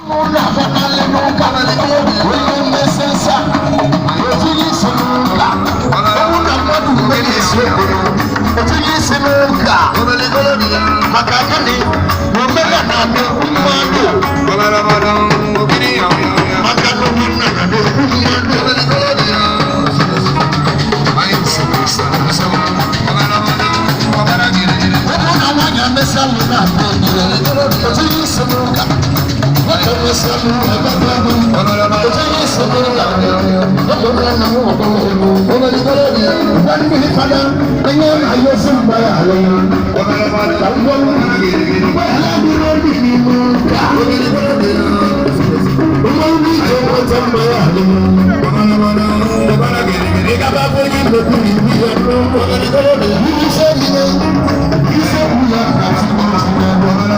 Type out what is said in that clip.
Onye mmesesa etinye isi n'ụka, ọnwụ na mmadụ mere isi obodo etinye isi n'ụka. Maka gịnị? Na omenala na-ekwu mmadụ, maka na omenala na-ekwu mmadụ. Ọ bụrụ na nwaanyị amesalụ na-akpọ otinye isi n'ụka, nwoke mesalụ ebe ego otinye isi n'ụka. Ndị fada onye na-ayọsi mgbaghara ka mgbaghara dịrị obi n'ime ụka. Mmanwụ ije nweta mgbaghara ịgaba onye mekwu iwu ya n'ụlọ ise ihe ise ya na